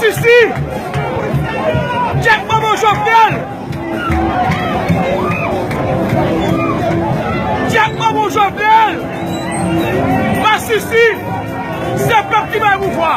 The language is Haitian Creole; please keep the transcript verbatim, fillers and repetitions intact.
Sisi! Tchèk manman Jovenel! Tchèk manman Jovenel! Masisi! Se pèp ki bay pouvwa!